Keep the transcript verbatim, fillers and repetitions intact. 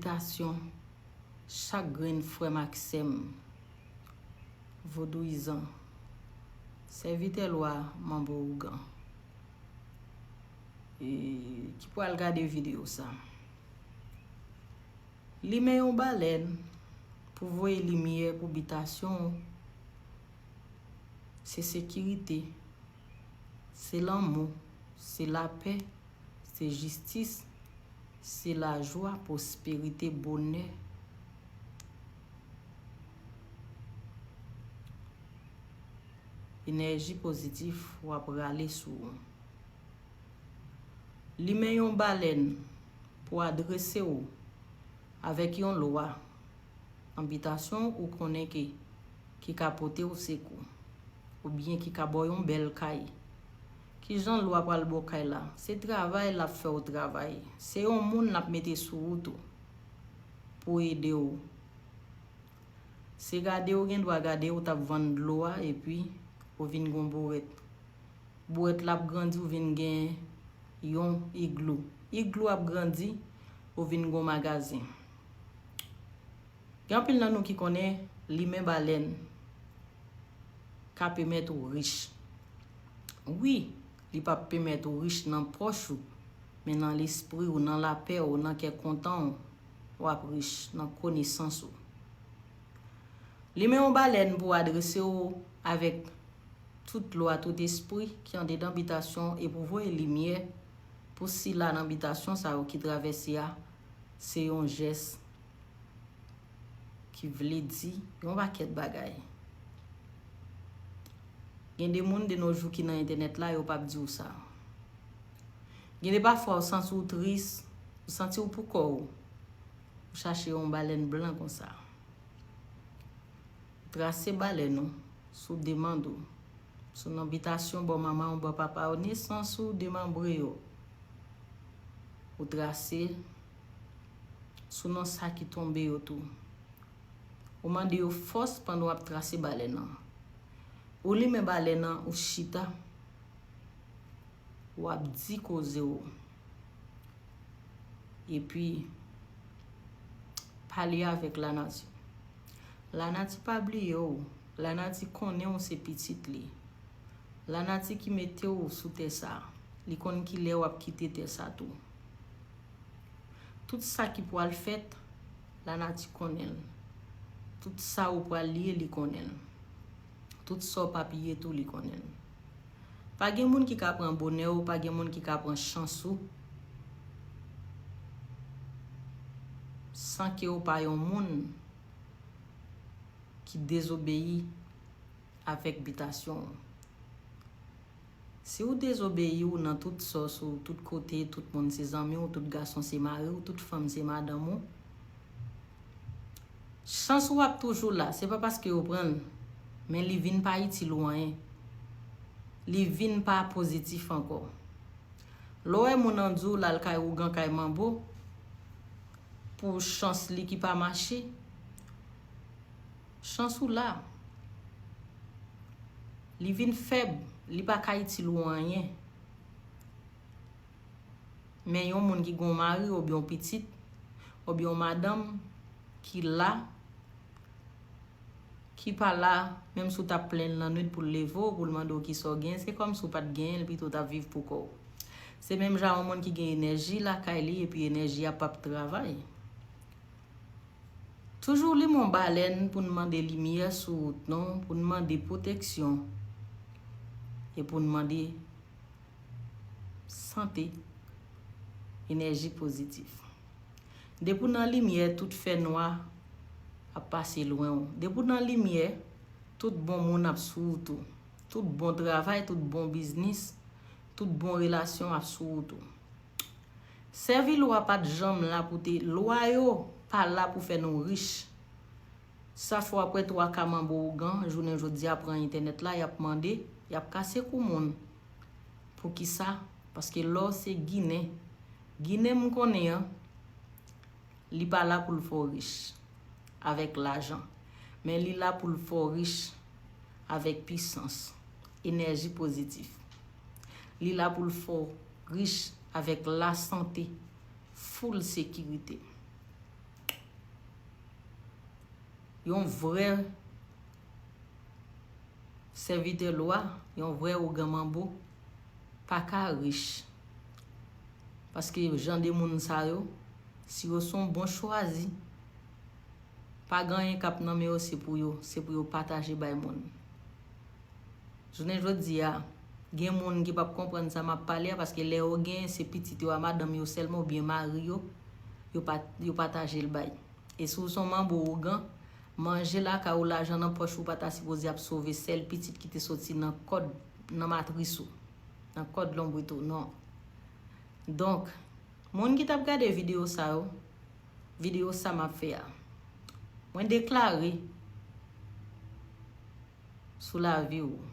Saltasyon chak grenn frè m ak sè m vodouyizan, sèvitè lwa manbo ougan, e, ki pral gade videyo sa. Limen yon balèn pou voye limyè pou bitasyon w, se sekirite, se lanmou, se lapè, se jistis, se lajwa, pwosperite, bonè. Enèji pozitif w ap rale sou ou. Limen yon balèn pou adrese w avèk yon lwa nan bitasyon ou konnen ke, ki ka pote w sekou, oubyen ki ka ba w yon bèl kay. Kijan lwa pral ba w kay la? Se travay l ap fè w travay. Se yon moun l ap mete sou wout ou pou ede w. Se gade ou gen dwa gade ou t ap vann dlo a epi ou vin gon bourèt. Bourèt la ap grandi, ou vin gen yon iglou. Iglou ap grandi, ou vin gon magazen. Gen anpil nan nou ki konnen limen balèn ka pèmèt ou rich. Wi, li p ap pèmèt ou rich nan pòch ou, men nan lespri ou, nan lapè ou, nan kè kontan ou, w ap rich nan konesans ou. Limen yon balèn pou adrese w avèk tout lwa, tout espri ki andedan bitasyon e pou voye limyè pou sila nan bitasyon sa yo ki travèse a, se yon jès ki vle di yon pakèt bagay. Gen de moun de nos jours ki nan entènèt la, yo p ap di w sa. Gen de pafwa ou santi w tris, ou santi w pou kò w, ou chache yon balèn blan konsa. Trase balèn ou sou demann ou, sou non bitasyon bò manman ou, bò papa ou, nesans ou, demanbre yo. Ou trase sou non sa ki tonbe yo tou. Ou mande yo fòs pandan w ap trase balèn nan. Ou limen balèn nan, ou chita. W ap di koze w. Epi, pale avèk lanati. Lanati pa bliye w. Lanati konnen w se pitit li. Lanati ki mete w sou tè sa. Li konn kilè w ap kite tè sa tou. Tout sa ki pral fèt, lanati konnen l. Tout sa ou pral ye, li konnen l. Tout sa w p ap ye tou, li konnen l. Pa gen moun ki ka pran bonè w, pa gen moun ki ka pran chans ou, san ke w pa yon moun ki dezobeyi avèk bitasyon w. Si w dezobeyi, w nan tout sòs ou, tout kote, tout moun se zanmi w, tout gason se mari w, tout fanm se madanm ou, chans ou ap toujou la. Se pa paske yo pran l, men li vin pa itil ou anyen. Li vin pa pozitif ankò. Lè w wè moun nan di w l al kay ougan, kay manbo, pou chans li ki pa mache, chans ou la. Li vin fèb, li pa ka itil ou anyen. Men yon moun ki gen yon mari oubyen yon pitit, oubyen yon madanm ki la, ki pa la, menm si w t ap plenn lannwit pou l leve w, pou l mande w kisa w genyen, se kòmsi w pa t genyen l, pito w t ap viv pou kò w. Se menm jan yon moun ki gen enèji lakay li, epi enèji a p ap travay. Toujou limen yon balèn pou n mande limyè sou wout nou, pou n mande pwoteksyon, e pou n mande sante, enèji pozitif. Depi w nan limyè, tout fènwa ap pase lwen w. Depi w nan limyè, tout bon moun ap sou wout ou. Tout bon travay, tout bon biznis, tout bon relasyon ap sou wout ou. Sèvi lwa pa t janm la pou te, lwa yo pa la pou fè nou rich. Sa fè w ap wè twa ka manbo ougan, jounen jodi a pran entènèt la, y ap mande, y ap kase kou moun. Poukisa? Paske lè w se Ginen, Ginen m konnen an, li pa la pou l fè w rich avèk lajan, men li la pou l fè w rich avèk pisans, enèji pozitif. Li la pou l fè w rich avèk lasante, foul sekirite. Yon vrè sèvitè lwa, yon vrè ougan manbo, pa ka rich. Paske jan de moun sa yo, si yo se yon bon chwazi, pa gen anyen k ap nan men yo, se pou yo, se pou yo pataje bay moun. Jounen jodi a, gen moun ki p ap konprann sa m ap pale a, paske lè yo gen, se pitit yo a madanm yo sèlman oubyen mari yo, yo pa, yo pataje l bay. E si w se yon manbo ougan, manje lakay ou, lajan nan pòch ou pa ta sipoze ap sove sèl pitit ki te soti nan kòd, nan matris ou, nan kòd lonbrit ou, non. Donk, moun ki t ap gade videyo sa yo, videyo sa m ap fè a, mwen deklare sou lavi w,